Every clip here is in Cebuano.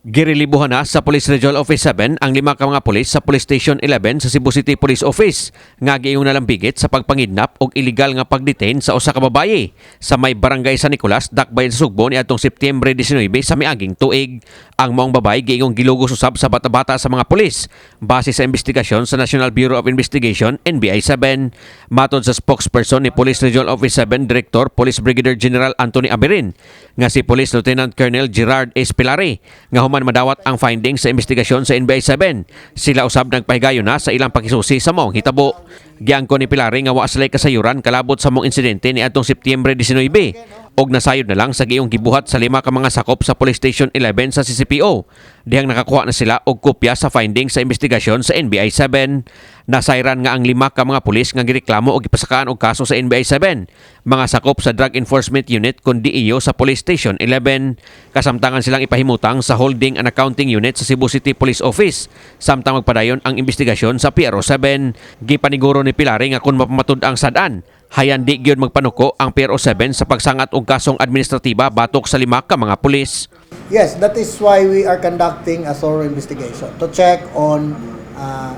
Girelibuhan na sa Police Regional Office 7 ang lima ka mga pulis sa Police Station 11 sa Cebu City Police Office nga giingong nalambigit sa pagpangidnap og illegal nga pagdetain sa usa ka babaye sa may Barangay San Nicolas, Dakbayan sa Sugbo niadtong Setyembre 19 sa miaging tuig. Ang maong babaye giingong gilugos usab sa bata-bata sa mga pulis base sa investigasyon sa National Bureau of Investigation, NBI 7. Matod sa spokesperson ni Police Regional Office 7 Director Police Brigadier General Anthony Aberin nga si Police Lieutenant Colonel Gerard S. Pilare nga human madawat ang findings sa investigasyon sa NBI 7, sila usab nagpahigayon na sa ilang pakisusi sa maong hitabo. Giangko ni Pilare nga wa sila'y kasayuran kalabot sa maong insidente ni adtong Setyembre 19 og nasayod na lang sa giingong gibuhat sa lima ka mga sakop sa Police Station 11 sa CCPO dihang nakakuha na sila og kopya sa findings sa investigasyon sa NBI 7. Nasayran nga ang lima ka mga pulis nga gireklamo og gipasakaan og kaso sa NBI 7 mga sakop sa Drug Enforcement Unit kun DEU sa Police Station 11. Kasamtangan silang ipahimutang sa Holding and Accounting Unit sa Cebu City Police Office samtang magpadayon ang investigasyon sa PRO 7. Gipaniguro ni Pilare nga kung mapamatud ang sad-an, hayan di gyud magpanuko ang PRO 7 sa pagsangat og kasong administratiba batok sa lima ka mga pulis. Yes, that is why we are conducting a thorough investigation to check on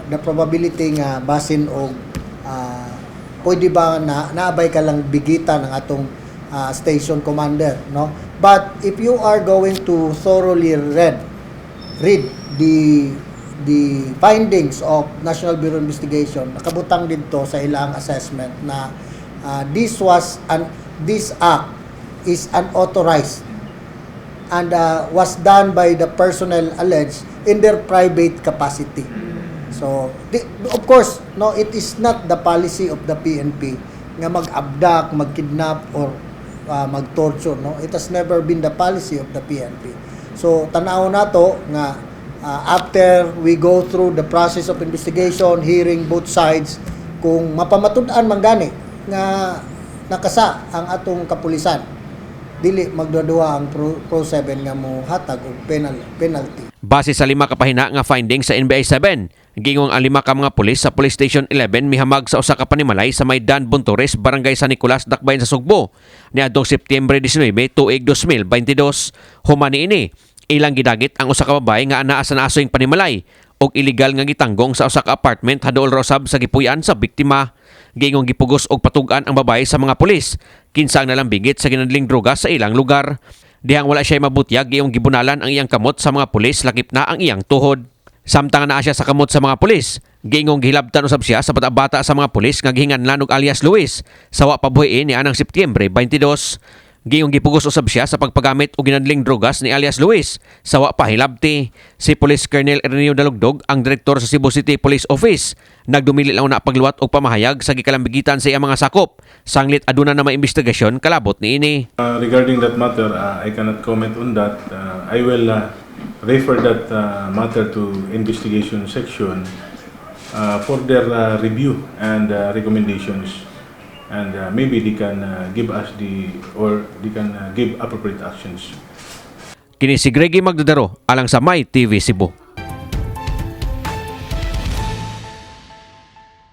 the probability nga basin og pwede ba na naabay ka lang bigitan ang atong station commander, no? But if you are going to thoroughly read the findings of National Bureau of Investigation, nakabutang didto sa ilang assessment na this act is unauthorized and was done by the personnel alleged in their private capacity. So, of course, no, it is not the policy of the PNP nga mag-abduct, mag-kidnap or mag-torture, no. It has never been the policy of the PNP. So, tanaw nato nga after we go through the process of investigation, hearing both sides, kung mapamatud-an man gani nga nakasa ang atong kapulisan, dili magduduha ang Pro 7 nga mo hatag og penalty. Base sa lima ka pahina nga findings sa NBI 7, giingong ang lima ka mga pulis sa Police Station 11 mihamag sa usa ka panimalay sa may Dan Bontores, Barangay San Nicolas, Dakbayan sa Sugbo niadtong Setyembre 19, tuig 2022. Human niini, ilang gidagit ang usa ka babae nga anaa sa naasoyng panimalay og illegal nga gitanggong sa usa ka apartment haduol ra usab sa gipuy-an sa biktima. Giingong gipugos og patug-an ang babae sa mga pulis kinsa ang nalambigit sa ginadling droga sa ilang lugar. Dihang wala siya mabutyag, giingong gibunalan ang iyang kamot sa mga pulis, lakip na ang iyang tuhod. Samtang naa siya sa kamot sa mga pulis, giingong gihilabtan usab siya sa bata-bata sa mga pulis nga gihinganlan og alias Luis sa wa pa buhiin ni anang Setyembre 22. Giingong gipugos usab siya sa pagpagamit og ginadling drogas ni alias Luis sa wa pa hilabti. Si Police Colonel Erneo Dalugdog, ang direktor sa Cebu City Police Office, nagdumili lang na pagluwat og pamahayag sa gikalambigitan sa iyang mga sakop sanglit aduna na may investigasyon kalabot niini. Regarding that matter, I cannot comment on that. I will refer that matter to investigation section for their review and recommendations. And maybe they can give us the or they can give appropriate actions. Kini si Greggy Magdadaro alang sa My TV Cebu.